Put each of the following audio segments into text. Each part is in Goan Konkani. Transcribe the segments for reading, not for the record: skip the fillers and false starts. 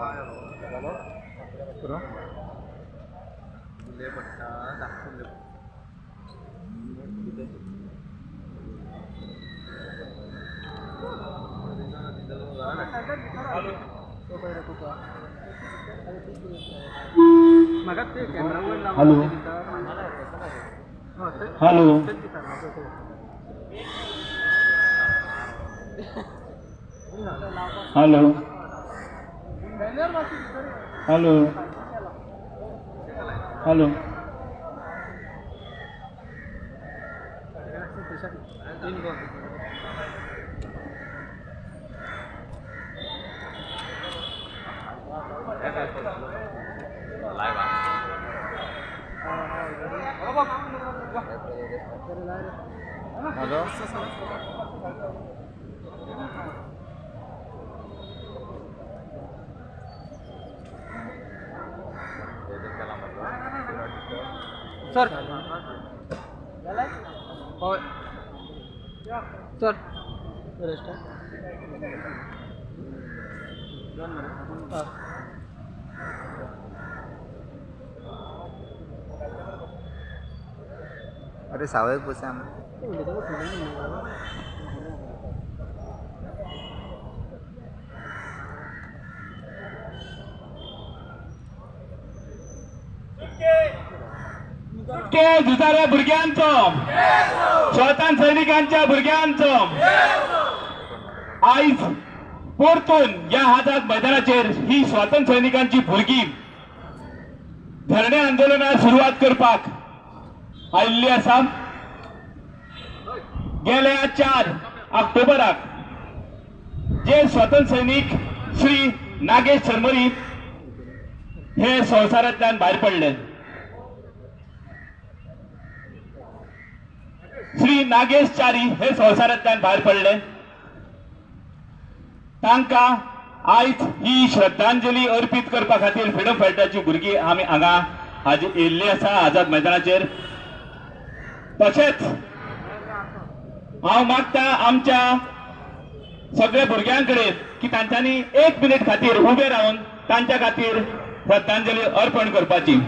Hello hello hello hello hello. Hello sir sir. अरे सावय पोसा. झुजाऱ्या भुरग्यांचो, स्वतंत्र सैनिकांच्या भुरग्यांचो आयज परतून ह्या आझाद मैदानाचेर ही स्वातंत्र्य सैनिकांची भुरगीं धरणे आंदोलनाक सुरवात करपाक आयिल्ली आसा. गेल्या 4 ऑक्टोबराक जे स्वातंत्र्य सैनिक श्री नागेश चरमरी हे संवसारांतल्यान भायर पडले. श्री नागेश च्यारी हे संवसारांतल्यान भायर पडले. तांकां आयज ही श्रद्धांजली अर्पीत करपा खातीर फ्रिडम फायटराची भुरगीं आमी हांगा आज येयल्ली आसा आझाद मैदानाचेर. तशेंच हांव मागता आमच्या सगळ्या भुरग्यां कडेन की तांच्यांनी 1 मिनीट खातीर उबे रावन तांच्या खातीर श्रद्धांजली अर्पण करपाची.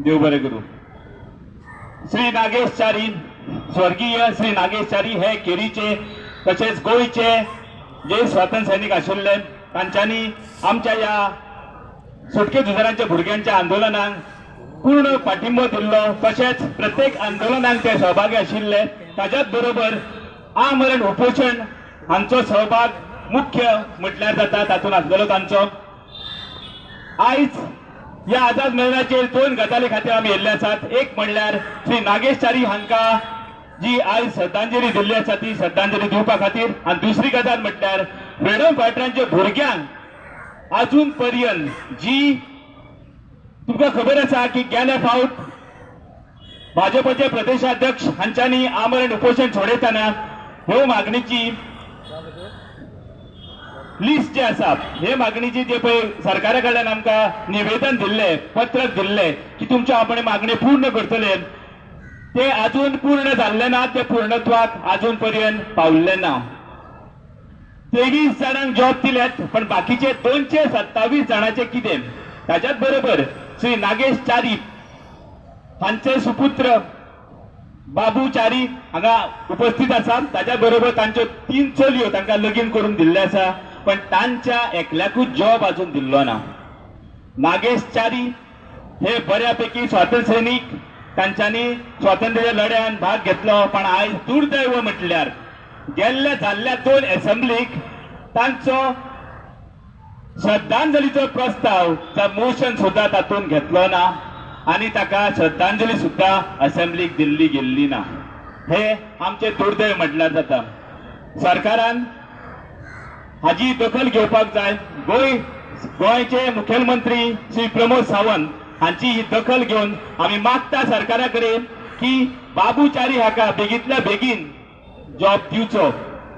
देव बरें करूं. श्री नागेश च्यारी, स्वर्गीय श्री नागेश च्यारी हे केरीचे तशेंच गोंयचे जे स्वातंत्र्य सैनिक आशिल्ले तांच्यांनी आमच्या ह्या सुटके झुजाऱ्यांच्या भुरग्यांच्या आंदोलनाक पूर्ण पाठिंबो दिल्लो. तशेंच प्रत्येक आंदोलनाक ते सहभागी आशिल्ले. ताच्याच बरोबर आमरण उपोशण हांचो सहभाग मुख्य म्हटल्यार जाता तातूंत आसलेलो तांचो. आयज ह्या आझाद मैदानाचेर 2 गजाली खातीर आमी येयल्ले आसात. एक म्हणल्यार श्री नागेश च्यारी हांकां जी आयज श्रद्धांजली दिल्ली आसा ती श्रद्धांजली दिवपा खातीर, आनी दुसरी गजाल म्हटल्यार फ्रिडम फायटरांच्या भुरग्यांक अजून पर्यंत जी तुमकां खबर आसा की गेल्या फावट भाजपचे प्रदेशाध्यक्ष हांच्यांनी आमरण उपोशण सोडयतना ह्यो मागणीची लिस्ट जे आसा हे मागणीची जे पळय सरकारा कडल्यान आमकां निवेदन दिल्लें, पत्रक दिल्लें की तुमच्यो आपण मागणी पूर्ण करतले, ते अजून पूर्ण जाल्ले ना, ते पूर्णत्वाक अजून पर्यंत पावल्ले ना. 23 जाणांक जॉब दिल्यात, पण बाकीचे 227 जाणांचे कितें? ताच्याच बरोबर श्री नागेश च्यारी हांचे सुपुत्र बाबू च्यारी हांगा उपस्थित आसा. ताच्या बरोबर तांच्यो 3 चलयो तांकां लगीन करून दिल्ले आसा, पण तांच्या एकल्याकूच जॉब अजून दिल्लो ना. नागेश च्यारी हे बऱ्यापैकी स्वातंत्र्य सैनीक, तांच्यांनी स्वातंत्र्य लढ्यान भाग घेतलो, पण आयज दुर्दैव म्हटल्यार गेल्ल्या जाल्ल्या 2 एसेंब्लीक तांचो श्रद्धांजलीचो प्रस्ताव मोशन सुद्धा तातूंत घेतलो ना आनी ताका श्रद्धांजली सुद्धा असेंब्लीक दिल्ली गेल्ली ना. हे आमचे दुर्दैव म्हटल्यार जाता. सरकारान हाजी दखल घेवपाक जाय. गोंयचे मुखेलमंत्री श्री प्रमोद सावंत हांची ही दखल घेवन आमी मागता सरकारा कडेन की बाबू च्यारी हाका बेगींतल्या बेगीन जॉब दिवचो,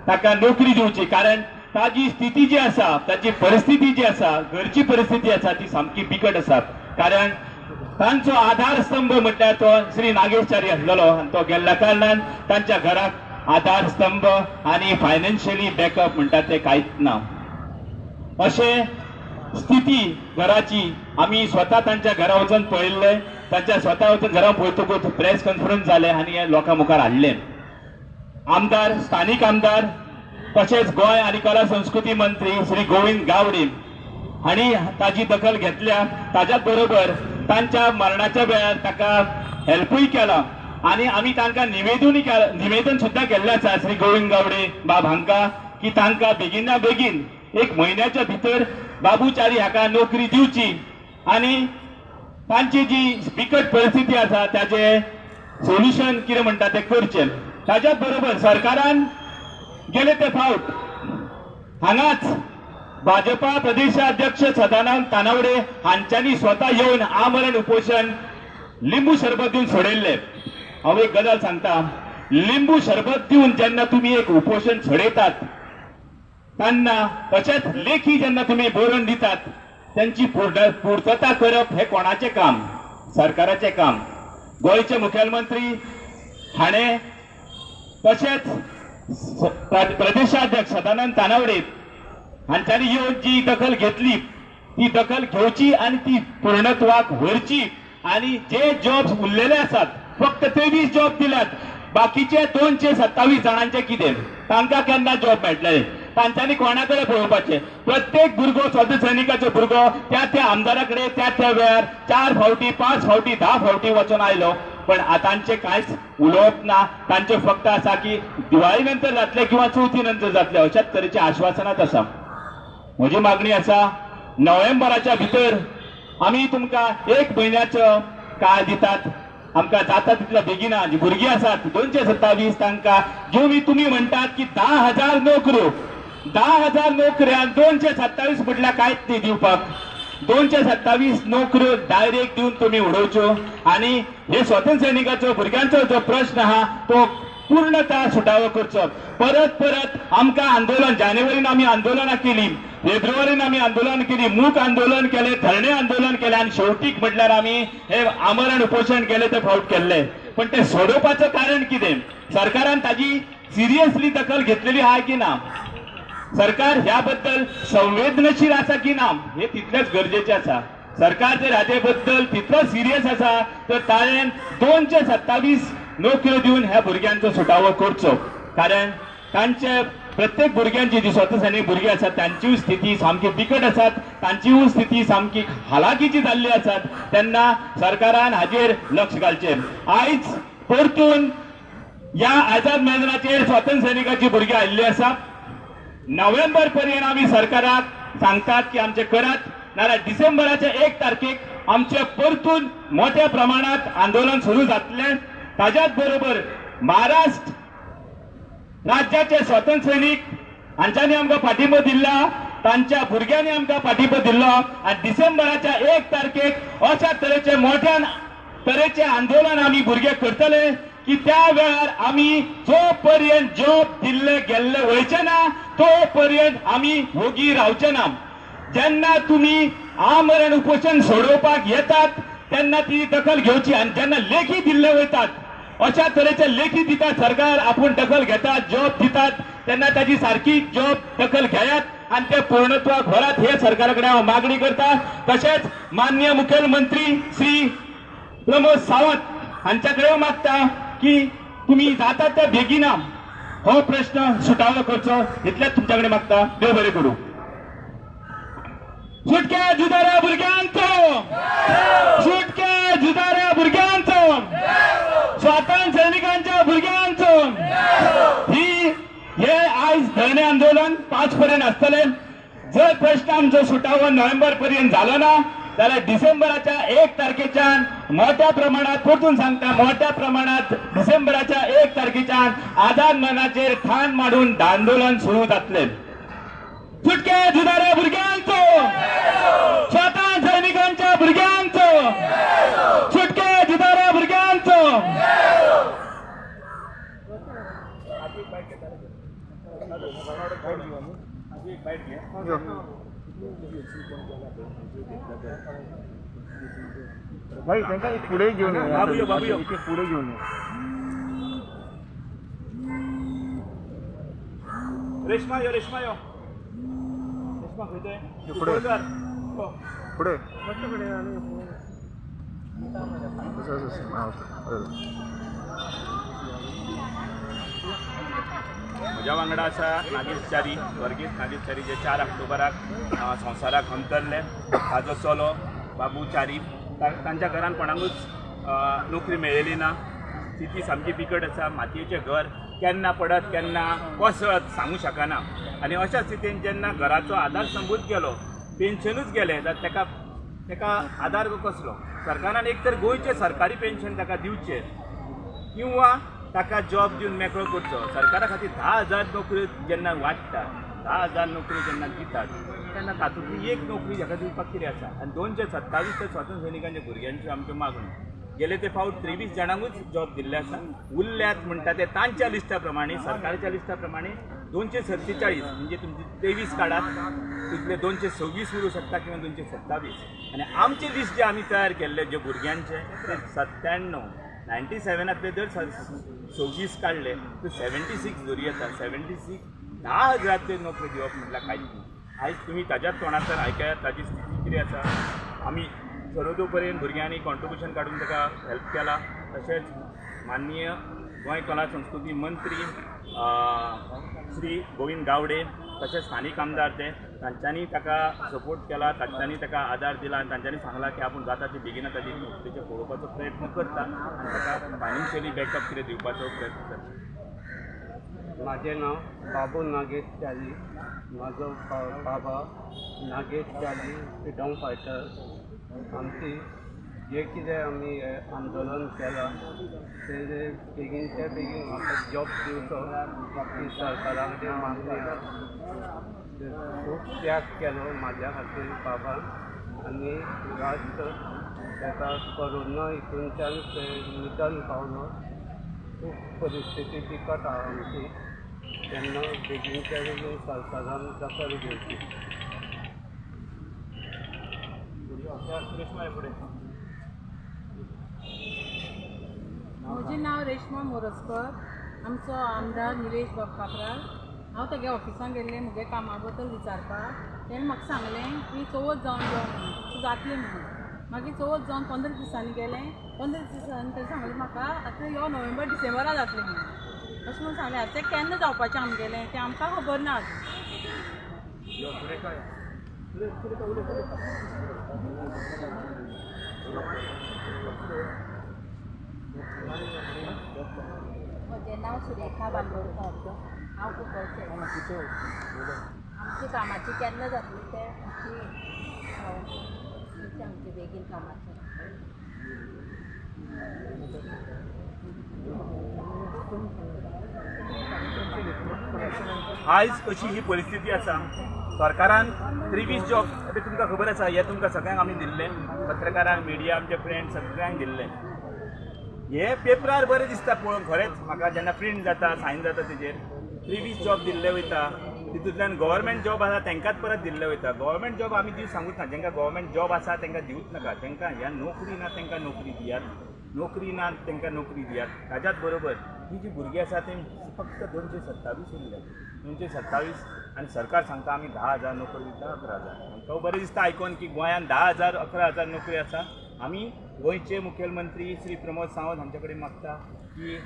ताका नोकरी दिवची, कारण ताजी स्थिती जी आसा, ताची परिस्थिती जी आसा, घरची परिस्थिती आसा ती सामकी बिकट आसा. कारण तांचो आधारस्तंभ म्हटल्यार तो श्री नागेश च्यारी आसलेलो आनी तो गेल्ल्या कारणान तांच्या घराक आधारस्तंभ आनी फायनान्शियली बॅकअप म्हणटा ते कांयच ना. अशें स्थिती घराची आमी स्वता तांच्या घरा वचून पळयल्ले. तांच्या स्वता वचून घरा पळयतकूच प्रेस कॉन्फरन्स जाले आनी हे लोकां मुखार हाडले. आमदार, स्थानीक आमदार तशेंच गोंय आनी कला संस्कृती मंत्री श्री गोविंद गावडे हांणी ताजी दखल घेतल्या. ताज्याच बरोबर तांच्या मरणाच्या वेळार ताका हेल्पूय केला आनी आमी तांकां निवेदन सुद्दां केल्लें आसा श्री गोविंद गावडे बाब हांकां की तांकां बेगिना बेगीन एक म्हयन्याच्या भितर बाबू च्यारी हाका नोकरी दिवची आनी तांची जी बिकट परिस्थिती आसा ताजें सोल्युशन कितें म्हणटा तें करचें. ताज्याच बरोबर सरकारान गेले ते फावट हांगाच भाजपा प्रदेशाध्यक्ष सदानंद तानावडे हांच्यांनी स्वता येवन आमरण उपोशण लिंबू सरबत दिवन सोडयल्ले. हांव एक गजाल सांगता, लिंबू सरबत दिवन जेन्ना तुमी एक उपोशण सोडयतात तेन्ना तशेंच लेखी जेन्ना तुमी बरोवन दितात त्यांची पूर्तता करप हें कोणाचें काम? सरकाराचें काम. गोंयचे मुखेलमंत्री हाणें तशेंच प्रदेशाध्यक्ष सदानंद तानावडे हांच्यांनी येवन जी दखल घेतली ती दखल घेवची आनी ती पूर्णत्वाक व्हरची आनी जे जॉब्स उरलेले आसात, फक्त 23 जॉब दिल्यात, बाकीचे 227 जाणांचे कितें? तांकां केन्ना जॉब मेळटले? तांच्यांनी कोणा कडेन पळोवपाचें? प्रत्येक भुरगो, स्वातंत्र्य सैनिकाचो भुरगो त्या त्या आमदारा कडेन त्या त्या वेळार 4 फावटी, 5 फावटी, 10 फावटी वचून आयलो, पण तांचें कांयच उलोवप ना. तांचें फक्त आसा की दिवाळी नंतर जातले किंवा चवथी नंतर जातले, अशाच तरेची आश्वासनाच आसा. म्हजी मागणी आसा, नोव्हेंबराच्या भितर आमी तुमकां 1 म्हयन्याचो काळ दितात. आमकां जाता तितल्या बेगिना जी भुरगीं आसात 227 तांकां ज्यो तुमी म्हणटात की 10,000 नोकऱ्यो, 10,000 नोकऱ्या 227 म्हटल्यार कांयच न्ही दिवपाक. 227 नोकऱ्यो डायरेक्ट दिवन तुमी उडोवच्यो आनी हे स्वातंत्र्य सैनिकाचो भुरग्यांचो जो प्रश्न आहा तो पूर्णतः सुटावो करचो. परत परत आमकां आंदोलन, जानेवारीन आमी आंदोलनां केली, फेब्रुवारीन आमी आंदोलन केली, मूक आंदोलन केले, धरणे आंदोलन केले आनी शेवटीक म्हटल्यार आमी हे आमरण उपोशण केले ते फावट केल्ले. पण ते सोडोवपाचें कारण कितें? सरकारान ताजी सिरियसली दखल घेतलेली आहा की ना? सरकार ह्या बद्दल संवेदनशील आसा की ना हे तितलेंच गरजेचें आसा. सरकार जर हाजे बद्दल तितलो सिरियस आसा तर ताणें 227 नोकऱ्यो दिवन ह्या भुरग्यांचो सुटावो करचो. कारण तांचे प्रत्येक भुरग्यांची जी स्वतः सैनीक भुरगीं आसात तांचीय स्थिती सामकी बिकट आसात, तांचीय स्थिती सामकी हालाखीची जाल्ली आसात. तेन्ना सरकारान हाजेर लक्ष घालचें. आयज परतून ह्या आझाद मैदानाचेर स्वातंत्र्य सैनिकाची भुरगीं आयिल्ली आसा. नोव्हेंबर पर्यंत आमी सरकाराक सांगतात की आमचे करात, नाजाल्यार डिसेंबराच्या 1 तारखेक आमचे परतून मोठ्या प्रमाणात आंदोलन सुरू जातलें. ताज्याच बरोबर महाराष्ट्र राज्याचे स्वातंत्र्य सैनीक हांच्यांनी आमकां पाठिंबो दिल्ला, तांच्या भुरग्यांनी आमकां पाठिंबो दिल्लो आनी डिसेंबराच्या 1 तारखेक अशा तरेचे मोठ्या तरेचे आंदोलन आमी भुरगे करतले की त्या वेळार आमी जो पर्यंत जॉब दिल्ले गेल्ले वयचे ना तो पर्यंत आमी वोगी रावचे ना. जेन्ना तुमी आमरण उपोशण सोडोवपाक येतात तेन्ना ती दखल घेवची आनी जेन्ना लेखी दिल्ले वयतात अशा तरेचे लेखी दितात सरकार आपूण दखल घेतात, जॉब दितात, तेन्ना ताजी सारकी जॉब दखल घेयात आनी ते पूर्णत्वाक व्हरात हे सरकारा कडेन हांव मागणी करता. तशेंच माननीय मुखेलमंत्री श्री प्रमोद सावंत हांच्या कडेन मागता की तुम्ही जाता त्या बेगिना हो प्रश्न सुटावो करचो, इतलेंच तुमच्या कडेन मागता. देव बरें करूं. सुटक्या झुजाऱ्या भुरग्यांचो, सुटक्या झुजाऱ्या भुरग्यांचो, स्वातंत्र्य सैनिकांच्या भुरग्यांचो. ही हे आयज धरणे आंदोलन 5 पर्यंत आसतले. जर प्रश्न आमचो सुटावो नोव्हेंबर पर्यंत जालो ना जाल्यार डिसेंबराच्या 1 तारखेच्यान मोठ्या प्रमाणात, परतून सांगता, मोठ्या प्रमाणात डिसेंबराच्या 1 तारखेच्यान आझाद मैदानाचेर ठाण मांडून आंदोलन सुरू जातले. सुटक्या झुजाऱ्या भुरग्यांचो, स्वातंत्र्य सैनिकांच्या भुरग्यांचो, सुटक्या झुजाऱ्या भुरग्यांचो. भाई तांकां एक फुडें घेवन यो. बाबू यो, बाबू यो. इथे फुडें घेवन यो. रेश्मा यो, रेश्मा यो, रेश्मा खंय तें? यो फुडें. हो. फुडें असं, असं, असं. हा, ओके. बरोबर. म्हज्या वांगडा आसा नागेश च्यारी, स्वर्गीत नागेश च्यारी, जे 4 ऑक्टोबराक संवसाराक अंतरले. ताजो चलो बाबू च्यारी. तांच्या घरान कोणाकूच नोकरी मेळ्ळेली ना. स्थिती सामकी बिकट आसा. मातयेचें घर, केन्ना पडत केन्ना कोसळत सांगू शकना. आनी अशा स्थितीन जेन्ना घराचो आदार संबूत गेलो, पेन्शनूच गेलें, जाल्यार ताका ताका आदार कसलो? सरकारान एक तर गोंयचें सरकारी पेन्शन ताका दिवचें किंवा ताका जॉब दिवन मेकळो करचो. सरकारा खातीर 10,000 नोकऱ्यो जेन्ना वाडटा, 10,000 नोकऱ्यो जेन्ना दितात तेन्ना तातूंतली एक नोकरी हाका दिवपाक कितें आसा? आनी 227 ते स्वातंत्र्य सैनिकांच्या भुरग्यांची आमच्यो मागण्यो. गेले ते फावट 23 जाणांकूच जॉब दिल्ले आसा. उरल्यात म्हणटा ते तांच्या लिस्टा प्रमाणे, सरकाराच्या लिस्टा प्रमाणे 247, म्हणजे तुमची 23 काडात, तितले 226 उरूं शकता किंवा 227. आनी आमचे लिस्ट जे आमी तयार केल्ले जे भुरग्यांचे ते 97, 97 जर 26 काडले तर 76 धरी येता. 76 10,000 ते नोकरी दिवप म्हटल्यार कांयच न्हू. आयज तुमी ताज्याच तोंडांतल्यान आयकयात ताजी स्थिती कितें आसा. आमी सर्वदो पर्यंत भुरग्यांनी कॉन्ट्रिब्युशन काडून ताका हेल्प केला. तशेंच माननीय गोंय कला संस्कृती मंत्री श्री गोविंद गावडे, तशेंच स्थानीक आमदार ते, तांच्यांनी ताका सपोर्ट केला, तांच्यांनी ताका आदार दिला आनी तांच्यांनी सांगलां की आपूण जाता ती बेगिना ताजी नोकरेचें पळोवपाचो प्रयत्न करता आनी ताका फायनान्शियली बॅकअप कितें दिवपाचो प्रयत्न करता. म्हाजें नांव बाबू नागेश च्यारी. म्हाजो बाबा नागेश च्यारी फ्रिडम फायटर. आमची जे कितें आमी हें आंदोलन केलां तेजेर बेगीनच्या बेगीन म्हाका जॉब दिवचो ही सरकारा कडेन मागणी आहा. खूब त्याग केलो म्हाज्या खातीर बाबान आनी लास्ट ताका कोरोना हितूनच्यान ते निधन पावलो. खूब परिस्थिती बिकट आहा आमची. तेन्ना बेगीनच्या बेगीन सरकारान दखल घेवची. म्हजें नांव रेश्मा मोरजकर. आमचो आमदार निलेश बाब काब्राल. हांव तेगे ऑफिसान गेल्लें म्हगे कामा बद्दल विचारपाक. तेणें म्हाका सांगलें की चवथ जावन यो म्हणून, तूं जातलें म्हणून. मागीर चवथ जावन 15 दिसांनी गेलें. 15 दिसांनी तेणें सांगलें म्हाका आतां यो नोव्हेंबर डिसेंबरा जातलें म्हणून, अशें म्हणून सांगलें. आतां तें केन्ना जावपाचें आमगेलें तें आमकां खबर ना अजून. म्हजें नांव सुरेखा बांदोडकर. हांव कुंकळचें. आमची कामाची केन्ना जातली तें आमची आमची बेगीन कामाची. आयज अशी ही परिस्थिती आसा. सरकारान 23 जॉब, ते तुमकां खबर आसा, हे तुमकां सगळ्यांक आमी दिल्ले, पत्रकारांक, मिडिया, आमचे फ्रेंड सगळ्यांक दिल्ले. हे पेपरार बरें दिसता पळोवंक, खरेंच म्हाका जेन्ना प्रिंट जाता, सायन जाता तेजेर 23 जॉब दिल्ले वयता. तितूंतल्यान गव्हर्मेंट जॉब आसा तांकांच परत दिल्ले वयता. गव्हर्मेंट जॉब आमी दिवं सांगूच ना. जांकां गव्हर्मेंट जॉब आसा तांकां दिवूच नाका. तांकां ह्या नोकरी ना तांकां नोकरी दियात, नोकरी ना तांकां नोकरी दियात. ताज्याच बरोबर ही जी भुरगीं आसा ती फक्त 227 उरल्या. 227 आनी सरकार सांगता आमी 10,000 नोकरी दिता, 11,000. आमकां बरें दिसता आयकोन की गोंयांत 10,000 11,000 नोकरी आसा. आमी गोंयचे मुखेलमंत्री श्री प्रमोद सावंत हांचे कडेन मागता की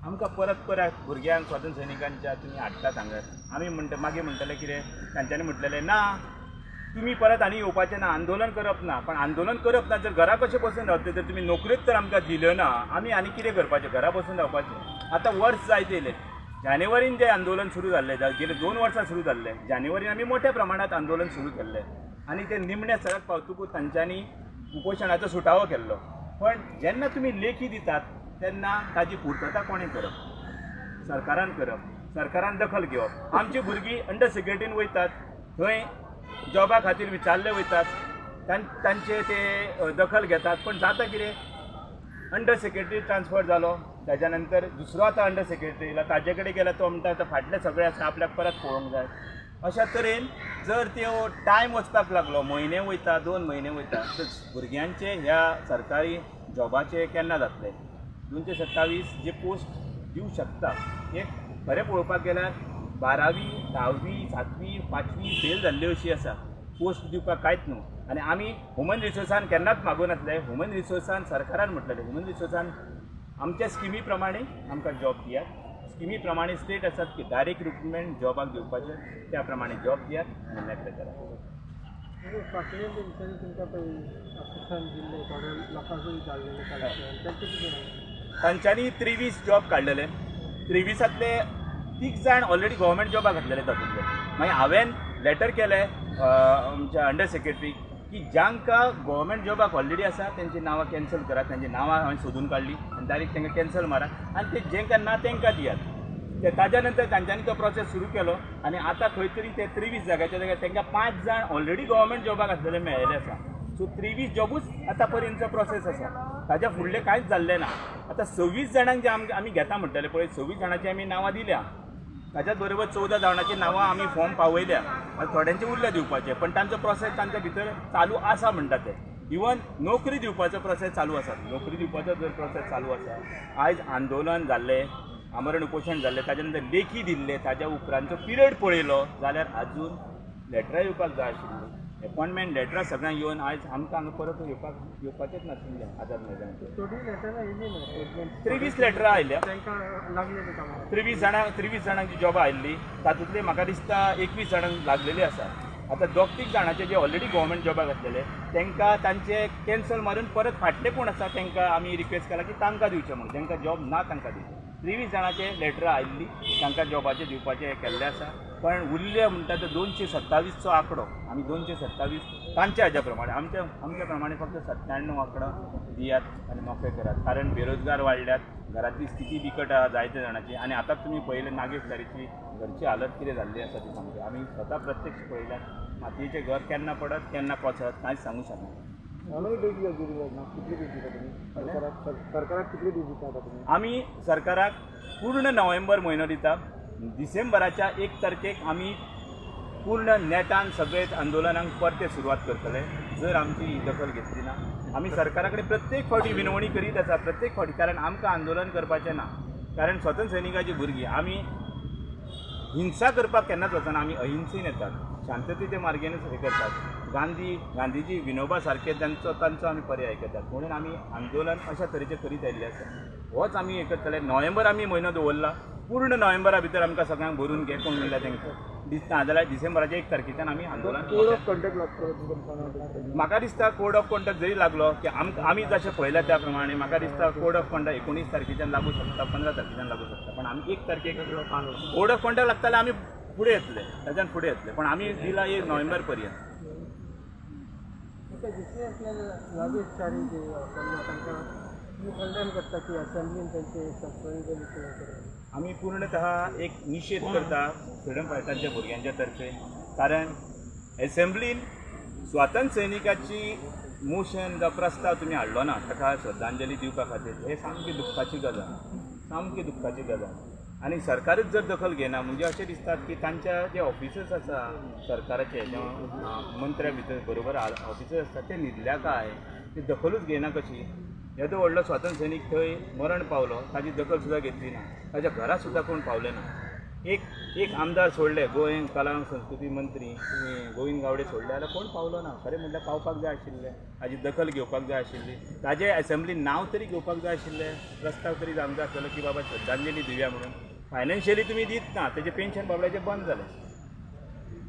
आमकां परत परत भुरग्यांक स्वातंत्र्य सैनिकांच्या तुमी हाडटात हांगा. आमी म्हणटा, मागीर म्हणटले कितें, तांच्यांनी म्हटलेलें ना तुमी परत आनी येवपाचें ना, आंदोलन करप ना. पण आंदोलन करप ना जर घरा कशें बसून रावतले, तर तुमी नोकरीच तर आमकां दिल्यो ना, आमी आनी कितें करपाचें, घरा बसून रावपाचें. आतां वर्स जायत येयलें, जानेवारीन जें आंदोलन सुरू जाल्लें, गेले 2 वर्सां सुरू जाल्लें, जानेवारीन आमी मोठ्या प्रमाणांत आंदोलन सुरू केल्लें आनी तें निमण्या सराक पावतकूच तांच्यांनी उपोशणाचो सुटावो केल्लो. पण जेन्ना तुमी लेखी दितात तेन्ना ताजी पुर्तता कोणें करप, सरकारान करप, सरकारान दखल घेवप. आमची भुरगीं अंडर सेक्रेटरीन वयतात, थंय जॉबा खातीर विचारले वयतात, तांचे ते दखल घेतात. पण जाता कितें, अंडर सेक्रेटरी ट्रान्सफर जालो, ताज्या नंतर दुसरो आतां अंडर सेक्रेटरी येयला, ताजे कडेन गेल्यार तो म्हणटा आतां फाटलें सगळें आसा, आपल्याक परत पळोवंक जाय. अशा तरेन जर त्यो टायम वचपाक लागलो, म्हयने वयता, 2 म्हयने वयता, तर भुरग्यांचे ह्या सरकारी जॉबाचे केन्ना जातले. 227 जे पोस्ट दिवं शकता, एक खरें पळोवपाक गेल्यार 12वी 10वी 7वी 5वी फेल जाल्ली अशी आसा, पोस्ट दिवपाक कांयच न्हू. आनी आमी ह्युमन रिसोर्सान केन्नाच मागूं नासले, ह्युमन रिसोर्सान सरकारान म्हटलेलें, ह्युमन रिसोर्सान आमच्या स्किमी प्रमाणे आमकां जॉब दियात, स्किमी प्रमाणे स्टेट आसात की डायरेक्ट रिक्रुटमेंट जॉबाक दिवपाचें, त्या प्रमाणे जॉब दियात आनी मेकळे करात. फाटल्या दिसांनी तुमकां पळय आश्वासन दिल्लें थोड्या लोकांकूय धाडलेलें तांचें कितें? तांच्यांनी 23 जॉब काडलेले, 23तांतले 3 जाण ऑलरेडी गव्हर्मेंट जॉबाक घातलेले तातूंतले. मागीर हांवें लेटर केलें आमच्या अंडर सेक्रेटरीक की जांकां गव्हर्मेंट जॉबाक ऑलरेडी आसा तेंची नांवां कॅन्सल करात, तेंची नांवां हांवें सोदून काडली आनी डायरेक्ट तांकां कॅन्सल मारात आनी ते जेंकां ना तेंकां दियात. ते ताज्या नंतर तांच्यांनी तो प्रोसेस सुरू केलो आनी आतां खंय तरी ते 23 जाग्याच्या जाग्यार तांकां 5 जाण ऑलरेडी गव्हर्मेंट जॉबाक आसलेले मेळ्ळेले आसा. सो 23 जॉबूच आतां पर्यंतचो प्रोसेस आसा, ताज्या फुडलें कांयच जाल्लें ना. आतां 26 जाणांक जे आमी घेता म्हणटले पळय, 26 जाणांची आमी नांवां दिल्या, ताच्याच बरोबर 14 जाणांची नांवां आमी फॉर्म पावयल्या, आनी थोड्यांचे उरले दिवपाचे, पण तांचो प्रोसेस तांच्या भितर चालू आसा म्हणटा ते. इवन नोकरी दिवपाचो प्रोसेस चालू आसा, नोकरी दिवपाचो जर प्रोसेस चालू आसा, आयज आंदोलन जाल्लें, आमरण उपोशण जाल्लें, ताज्या नंतर लेखी दिल्लें, ताज्या उपरांतचो पिरियड पळयलो जाल्यार आजून लेटरां येवपाक जाय आशिल्लीं, एपॉयंटमेंट लेटरां सगळ्यांक येवन आयज आमकां हांगा परत येवपाचेंच नाशिल्लें आझाद मैदानाचेर. 23 लेटरां आयल्या, 23 जाणांची जॉबां आयिल्ली, तातूंतले म्हाका दिसता 21 जाणांक लागलेली आसा. आतां 2-3 जाणांचे जे ऑलरेडी गव्हर्मेंट जॉबाक आसलेले तांकां तांचे कॅन्सल मारून परत फाटले कोण आसा तांकां आमी रिक्वेस्ट केला की तांकां दिवचें म्हणून, तांकां जॉब ना तांकां दिवचें. 23 जाणांचे लेटरां आयिल्ली, तांकां जॉबाचें दिवपाचें हें केल्लें आसा. पण उरले म्हणटा तो 227चो आंकडो, आमी 227 तांच्या हाज्या प्रमाणे, आमच्या प्रमाणे फक्त 97 आंकडो दियात आनी मोकळे करात, कारण बेरोजगार वाडल्यात, घरांतली स्थिती बिकट आसा जायत्या जाणांची. आनी आतां तुमी पळयलें नागेश च्यारीची घरची हालत कितें जाल्ली आसा ती सामकी आमी स्वता प्रत्यक्ष पळयल्या. मातयेचें घर केन्ना पडत केन्ना कोसळत कांयच सांगूं शकना. सरकाराक कितले दीस दिता तुमी? आमी सरकाराक पूर्ण नोव्हेंबर म्हयनो दिता. डिसेंबराच्या 1 तारखेक आमी पूर्ण नेटान सगळेच आंदोलनाक परते सुरवात करतले जर आमची ही दखल घेतली ना. आमी सरकारा कडेन प्रत्येक फावटी विनवणी करीत आसा, प्रत्येक फावटी, कारण आमकां आंदोलन करपाचें ना, कारण स्वतंत्र सैनिकाची भुरगीं आमी हिंसा करपाक केन्नाच वचना, आमी अहिंसेन येतात, शांततेच्या मार्गेनच हें करतात. गांधीजी विनोबा सारके तांचो आमी पर्याय करतात, म्हणून आमी आंदोलन अशा तरेचें करीत आयिल्लें आसा. होच आमी हें करतले. नोव्हेंबर आमी म्हयनो दवरला, पूर्ण नोव्हेंबरा भितर आमकां सगळ्यांक भरून घे कोण उरल्या तांकां दिसता, नाजाल्यार डिसेंबराच्या 1 तारखेच्यान आमी आंदोलन. कोड ऑफ कंडक्ट लागतलो म्हाका दिसता, कोड ऑफ कंडक्ट जरी लागलो की आमी जशें पळयलां त्या प्रमाणे म्हाका दिसता कोड ऑफ कंडक्ट 19 तारखेच्यान लागू शकता, 15 तारखेच्यान लागू शकता, पण आमी 1 तारखेक कोड ऑफ कंडक्ट लागताले आमी फुडें येतले, ताच्यान फुडें येतले, पण आमी दिला 1 नोव्हेंबर पर्यंत. दुसरें आपल्याला नागेश च्यारी जे तांकां तुमी कंडेम करता की असेंब्लीन तांचे श्रद्धांजली. आमी पूर्णतः एक निशेध करता फ्रिडम फायटरांच्या भुरग्यांच्या तर्फे, कारण एसेंब्लीन स्वातंत्र्य सैनिकाची मोशन जावं प्रस्ताव तुमी हाडलो ना ताका श्रद्धांजली दिवपा खातीर, हें सामकी दुख्खाची गजाल, सामकी दुख्खाची गजाल. आनी सरकारूच जर दखल घेना म्हणजे अशें दिसतात की तांच्या जे ऑफिसर्स आसा सरकाराचे, मंत्र्या भितर बरोबर ऑफिसर्स आसतात ते न्हिदल्या काय, ते दखलूच घेना कशी. येदो व्हडलो स्वातंत्र्य सैनीक थंय मरण पावलो, ताजी दखल सुद्दां घेतली ना, ताच्या घरा सुद्दां कोण पावले ना. एक एक आमदार सोडले, गोंय कला संस्कृती मंत्री गोविंद गावडे सोडले जाल्यार कोण पावलो ना. खरें म्हणल्यार पावपाक जाय आशिल्लें, ताजी दखल घेवपाक जाय आशिल्ली, ताजे एसेंब्लीन नांव तरी घेवपाक जाय आशिल्लें, प्रस्ताव तरी जावंक जाय आसलेलो की बाबा श्रद्धांजली दिवया म्हणून. फायनान्शियली तुमी दीत ना, तेजें पेन्शन बाबड्याचें बंद जालें.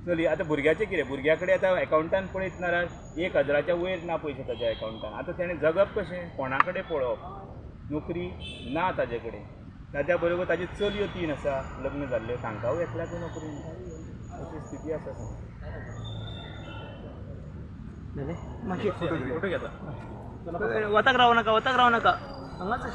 चली आतां भुरग्याचें कितें, भुरग्या कडेन आतां एकावंटान पळयत ना जाल्यार 1000च्या वयर ना पयशे ताच्या एकावंटान. आतां तेणें जगप कशें, कोणा कडेन पळोवप, नोकरी ना ताजे कडेन. ताज्या बरोबर ताज्यो चलयो 3 आसा लग्न जाल्ल्यो, तांकांय एकल्याकूय नोकरी ना. अशी स्थिती आसा. मातशी फोटो घेता. वताक रावू नाका, वताक रावू नाका, हांगाच.